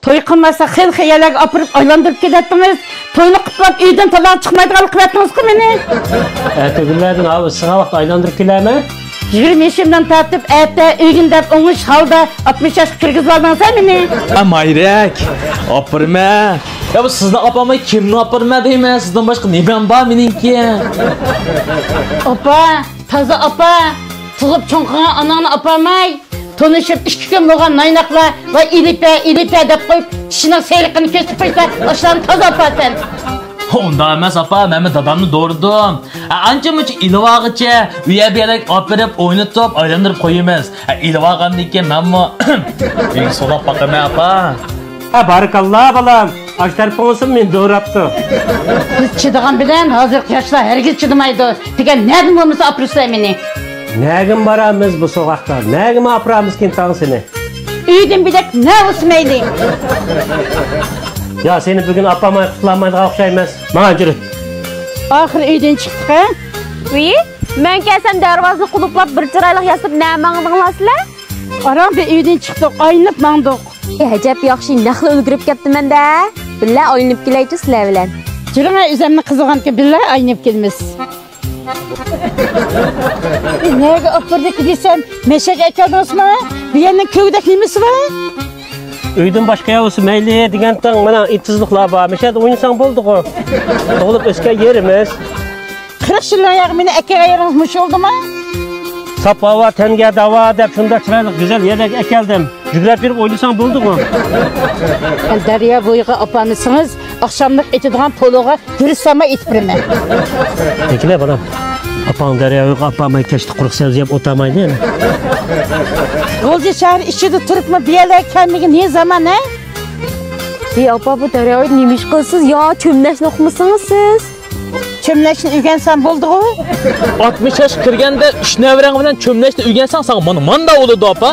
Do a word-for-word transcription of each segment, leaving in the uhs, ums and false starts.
توي قىلماسا خىل خىياللارغا ئاپىرىپ ئايلاندۇرۇپ كېلەتتىڭىز. توينى قۇتلاپ ئۆيدىن تالا چىقمايدىغان قىلىۋەتتىڭىزغۇ مېنى. ئەتىگۈنلەردىن ھاۋا سىغان ۋاقىت ئايلاندۇرۇپ كېلەرمەن. يىگىرمە يېشىمدىن تارتىپ ئەتە ئۆگۈن دەپ ئوڭۇش ھالدا ئاتمىش ياشقا كىرگۈزۈۋالدىڭىز ھە مېنى. ھە مايرەك، ئاپىرىمەن. يا بۇ سىزنى ئاپارماي كىمنى ئاپىرىمەن دەيمەن، سىزدىن باشقا نېمەم بار مېنىڭكى؟ ئاپا، تازا ئاپا، تۇغۇپ چوڭ قىلغان ئاناڭنى ئاپارماي، تونۇشۇپ ئىككى كۈن بولغان نايناقلار ۋە ئېلىپە، ئېلىپە دەپ قويۇپ، چىشىنىڭ سېرىقىنى كۆرسىتىپ قويسا، ئاشۇلارنى تازا ئاپارسەن. ئۇنداق ئەمەس ئاپا، مەنمۇ دادامنى دورىدىم. ئە، ئانچە مۇنچە ئېلىۋالغىچە ئۇ يەر بۇ يەرلەرگە ئاپىرىپ، ئوينىتىپ، ئايلاندۇرۇپ قويىمىز. ئە، ئېلىۋالغاندىن كېيىن مەنمۇ ئۆيگە سولاپ باقىمەن ئاپا. ھە، بارىكاللا بالام، ئاشۇ تەرىپىڭىزمۇ مېنى دوراپتۇ. بىز چىدىغان بىلەن ھازىرقى ياشلار ھەرگىز چىدىمايدۇ. دېگەن نەدىن بولمىسا ئاپىرىسىلەر مېنى. نەگىمۇ بارامىز بۇ سوغۇقتا؟ نەگىمۇ ئاپىرامىزكىن تاڭ سېنى؟ ئۆيدىن بۆلەك نە بولسا مەيلى. يا سېنى بۈگۈن ئاپارماي قۇتۇلالمايدىغان ئوخشايمىز. ماڭا جۈرۈت. ئاخىرى ئۆيدىن چىقتۇق ھە؟ ۋىي، مەن كەلسەم دەرۋازىنى قۇلۇپلاپ بىر چىرايلىق ياسىنىپ نە ماڭدىڭلار سىلەر؟ ئاران بىر ئۆيدىن چىقتۇق، ئايلىنىپ ماڭدۇق. ئەجەب ياخشى، نەقلا ئۈلگۈرۈپ كەپتىمەن-دە. بىللە ئايلىنىپ كېلەيچۇ سىلەر بىلەن. جۈرۈڭە، ئۆزەمنى قىزىغانكى بىللە ئايلىنىپ كېلىمىز. نەگە ئاپىرىدىكى دېسەم، مەشەگە ئەكەلدىڭىزمۇ؟ بۇ يەرنىڭ كۆگدەك نېمىسى بار؟ ئۆيدىن باشقا يەر بولسا مەيلى دېگەنتىڭ، مانا ئېتىزلىقلار بار، مەشەدە ئوينىساڭ بولدىغۇ. تۇغۇلۇپ ئۆسكەن يېرىمىز. قىرىق يىللىق ياغ مېنى ئەكەلگەن يېرىڭىز مۇشۇ بولدىما؟ ساپ ھاۋا تەنگە داۋا دەپ شۇنداق چىرايلىق گۈزەل يەرلەرگە ئەكەلدىم. جۈگرەپ يۈرۈپ ئوينىساڭ بولدىغۇ. دەريا بويىغا ئاپارمىسىڭىز، ئاخشاملىق ئېتىدىغان پولۇغا گۈرۈچ سالماي ئېتىپ بېرىمەن. لېكىن بالام، ئاپاڭ دەريا بويىغا ئاپارماي كەچتە قۇرۇق سەۋزە يەپ ئولتۇرمايدۇ يەنە. غۇلجا شەھىرى ئىچىدە تۇرۇپمۇ بۇ يەرلەرگە كەلمىگەن نى زامان ھە؟ ھېي ئاپا، بۇ دەريا بويىدا نېمە ئىش قىلىسىز يا؟ چۆمۈلەشنى ئۇقمىسىڭىز سىز؟ چۆمۈلەشنى ئۆگەنسەم بولدىغۇ. ئاتمىش ياشقا كىرگەندە ئۈچ نەۋرەڭ بىلەن چۆمۈلەشنى ئۆگەنسەڭ ساڭا مانا ماندا بولىدۇ ئاپا.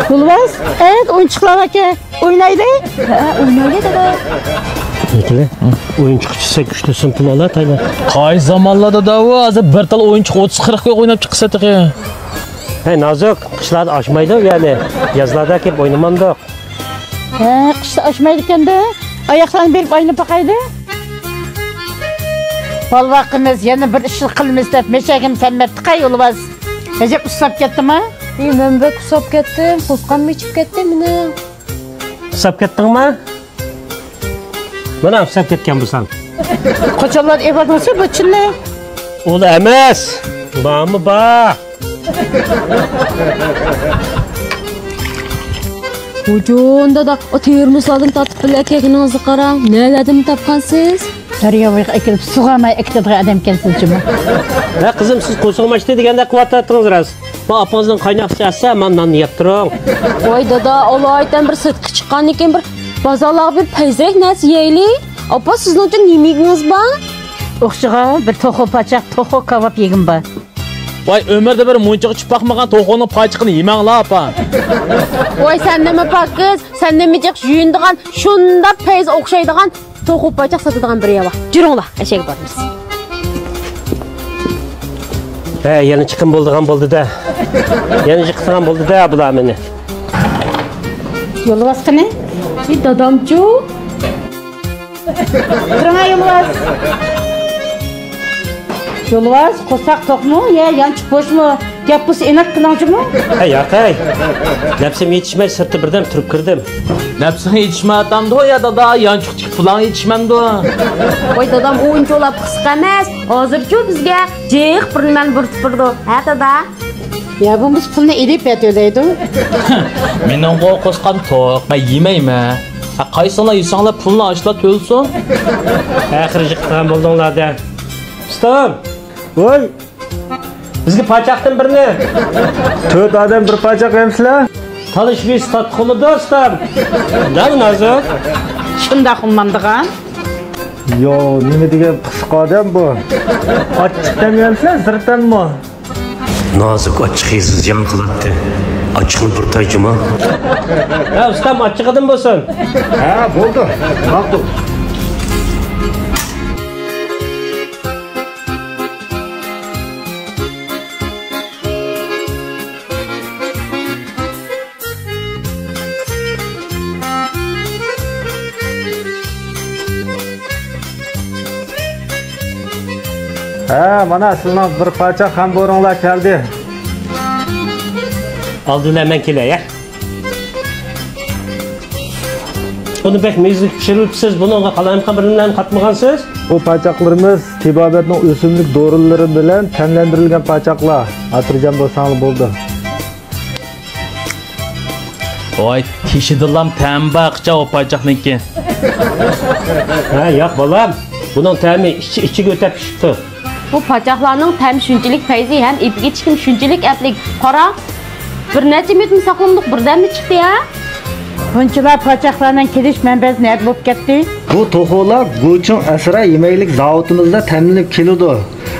يولۋاس، ئەيت ئويۇنچۇقلار باركەن، ئوينايلى. ھە، ئوينايلى دادا. ئويۇنچۇق ئىچسەك ئۈچ تۆت سوم پۇل ئالاتايلى. قايسى زامانلاردا داۋۇ، ھازىر بىر تال ئويۇنچۇق ئوتتۇز قىرىق كوي ئويناپ چىقسا تېخى. ھەي نازۇك، قىشلاردا ئاشمايدۇ يەنى، يازلاردا كېلىپ ئوينىمامدۇق. ھە، قىشتا ئاشمايدىكەندە، ئاياقلارنى بېرىپ ئايلىنىپ باقايلى. بالىۋاقىمىز يەنە بىر ئىش قىلىمىز دەپ مەشەگىمۇ سەنمەتتىقەي يولۋاس. ئەجەب ئۇسساپ كەتتىما؟ ھېي، مەن بەك ئۇسساپ كەتتىم، قورسىقىممۇ ئېچىپ كەتتى مېنىڭ. ئۇسساپ كەتتىڭما؟ مانا ئۇسساپ كەتكەن بولساڭ. قاچانلار ئېۋەردىڭسە بۇ چىننى؟ ئۇلا ئەمەس، بارمۇ بار. ۋۇجۇن دادا، ئۇ تېرموسلاردىن تارتىپ بىللە ئەكەلگىنىڭىزنى قاراڭ، نەلەردىن تاپقانسىز؟ دەريا بويىغا ئەكېلىپ سۇغارماي ئەكېتىدىغان ئادەمكەنسىز جۇمۇ. ھە قىزىم، سىز قورسىقىم ئاچتى دېگەندەك قىلىۋاتاتتىڭىز راست. ما ئاپىڭىزنىڭ قايناق سۇ ئەتسە، ما ناننى يەپ تۇرۇڭ. ۋاي دادا، ئالايىتەن بىر سىرتقا چىققاندىن كېيىن بىر بازارلارغا بېرىپ پەيزىرەك نەرسە يەيلى. ئاپا، سىزنىڭچۇ نېمە يېگۈڭىز بار؟ ئوخشىغان بىر توخۇ پاچاق، توخۇ كاۋاپ يېگۈم بار. ۋاي، ئۆمرىدە بىر مۇنچىغا چۈشۈپ باقمىغان توخۇنىڭ پاچىقىنى يېمەڭلار، ئاپا. ۋاي، سەن نېمە پاكىز، سەن نېمە جىق يۇيۇنىدىغان، شۇنداق پەيزى ئوخشايدىغان توخۇ پاچاق ساتىدىغان بىر يەر بار. جۈرۈڭلار، ئەشەگە بارىمىز. ھە، يەنە چىقىم بولىدىغان بولدى-دە. يەنە چىقىدىغان بولدى-دە بۇلار مېنى. يولۋاس قېنى؟ ئى، دادامچۇ؟ تۇرۇڭا يولۋاس. يولۋاس، قورساق توقمۇ يا يانچۇق بوشمۇ؟ گەپ بولسا ئېنىق قىلىڭچۇمۇ؟ ھەي ياقەي، نەپسىم يېتىشمەي سىرتتا بىردەم تۇرۇپ كىردىم. نەپسىڭ يېتىشمەيۋاتامدۇ يا دادا، يانچۇق تىكىپ پۇلاڭ يېتىشمەمدۇ؟ ۋاي دادام ئۇنچىۋالا پىخسىق ئەمەس، ھازىرچۇ بىزگە جىق بىر نېمىنى بۇيرۇتۇپ بېرىدۇ، ھە دادا؟ يا بولمىسا پۇلنى ئېلىپ يا تۆلەيدۇ. مېنىڭغۇ قورسىقىم توق، مەن يېمەيمەن. ھە، قايسىڭلار يېسەڭلار پۇلنى ئاشۇلار تۆلىسۇن. ئاخىرى جىقىدىغان بولدۇڭلار-دە. ئۇستام! ۋوي! بىزگە پاچاقتىن بىرنى. تۆت ئادەم بىر پاچاق يەمسىلەر؟ تالىشىپ يېسە تاتلىق بولىدۇ، ئۇستام. دەل نازۇك. شۇنداق ئۇمامدىغان. يو، نېمە دېگەن پىخسىق ئادەم بۇ. ئاچچىق دەم يەمسىلەر، زىردەممۇ؟ نازۇك ئاچچىق يېسە زىيان قىلاتتى. ئاچچىقنى بىر تايچىما. ھە، ئۇستام، ئاچچىقىدىن بولسۇن. ھە، بولدى. ماقۇل. ھە، مانا سىزنىڭ بىر پاچاق خەمبورۇڭلار كەلدى. ئالدى بىلەن مەن كېلەي، ھە؟ بۇنى بەك مېزىلىك پىشۇرۇپسىز، بۇنىڭغا قالايمىقان بىر نېمىلەرنى قاتمىغانسىز؟ بۇ پاچاقلىرىمىز تېبابەتنىڭ ئۆسۈملۈك دورىلىرى بىلەن تەملەندۈرۈلگەن پاچاقلار. خاتىرجەم بولساڭلار بولدى. ۋاي، تېشىدىلام تەم بارقىچە ئۇ پاچاقنىڭكى. ھە، ياق بالام، بۇنىڭ تەمى ئىچى، ئىچىگە ئۆتەپ پىشىپتۇ. بۇ پاچاقلارنىڭ تەمى شۇنچىلىك پەيزى ھەم ئېپىگە چىقىمى شۇنچىلىك ئەپلىك. قارا، بىر نەچچە مىنۇتمۇ ساقلىمىدۇق، بىردەملا چىقتى ھە. بۇنچىلا پاچاقلارنىڭ كېلىش مەنبەسى نەدە بولۇپ كەتتى؟ بۇ توخۇلار گۇچىڭ ئەسرا يېمەكلىك زاۋۇتىمىزدا تەملىنىپ كېلىدۇ.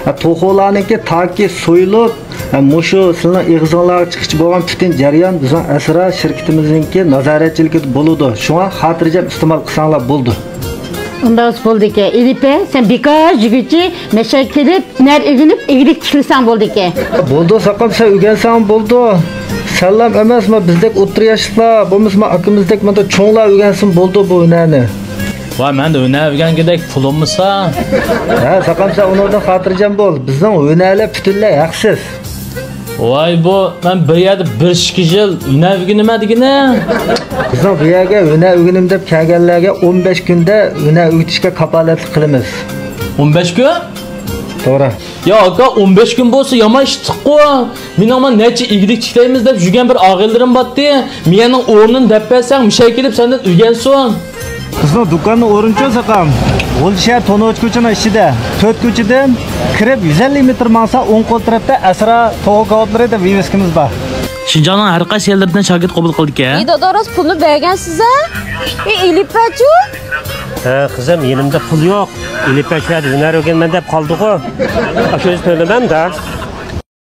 ھە، توخۇلارنىڭكى تاكى سويۇلۇپ، ھە، مۇشۇ سىلىنىڭ ئېغىزىڭلارغا چىققىچە بولغان پۈتۈن جەريان بىزنىڭ ئەسرا شىركىتىمىزنىڭكى نازارەتچىلىكىدە بولىدۇ. شۇڭا خاتىرجەم ئىستېمال قىلساڭلار بولىدۇ. ئۇنداق بولىدىكەن. ئېلىپە، سەن بىكار يۈرگۈچى، مەشەگە كېلىپ، ھۈنەر ئۆگىنىپ، ئىگىلىك تىكلىسەڭ بولىدىكەن. بولدى، ساقام، سەن ئۆگەنسەڭ بولدى. سەنلام ئەمەس، ما بىزدەك ئوتتۇرا ياشلىقلار، بولمىسا ما ئاكىمىزدەك مانا چوڭلار ئۆگەنسىمۇ بولدى بۇ ھۈنەرنى. ۋاي، مەندە ھۈنەر ئۆگەنگۈدەك پۇل بولمىسا. ھە، ساقام، سەن ئۇنىڭدىن خاتىرجەم بول. بىزنىڭ ھۈنەرلەر پۈتۈنلەي ھەقسىز. ۋاي بۇ، مەن بىر يەردە بىر ئىككى يىل ھۈنەر ئۆگىنىمەن دېگىنە. بىزنىڭ بۇ يەرگە ھۈنەر ئۆگىنىمەن دەپ كەلگەنلەرگە ئون بەش كۈندە ھۈنەر ئۆگىتىشكە كاپالەتلىك قىلىمىز. ئون بەش كۈن؟ توغرا. يا ئاكا، ئون بەش كۈن بولسا يامان ئىشتىققۇ. مېنىڭ مانا نەچچە ئىگىلىك تىكلەيمىز دەپ يۈرگەن بىر ئاغىنىلىرىم بارتتى. مېنىڭ ئورنۇمنى دەپ بەرسەڭ، مۇشەگە كېلىپ سەندىن ئۆگەنسۇن. بىزنىڭ دۇكاننىڭ ئورنىچۇ ساقام، غۇلجا شەھەر تونۇرچى كوچىنىڭ ئىچىدە، تۆت كوچىدىن كىرىپ يۈز ئەللىك مېتىر ماڭسا، ئوڭ قول تەرەپتە ئەسرا توخۇ كاۋاپلىرى دەپ ۋىۋىسكىمىز بار. شىنجاڭنىڭ ھەر قايسى يەرلىرىدىن شاگىرت قوبۇل قىلىدىكەن. ئى دادا، راست پۇلنى بەرگەنسىز ھە؟ ئى ئېلىپ بەرچۇ. ھە قىزىم، يېنىمدا پۇل يوق. ئېلىپ بەر، شۇ يەردە ھۈنەر ئۆگىنىمەن دەپ قالدىغۇ. ئاشۇ ئۆزى تۆلىمەمدە.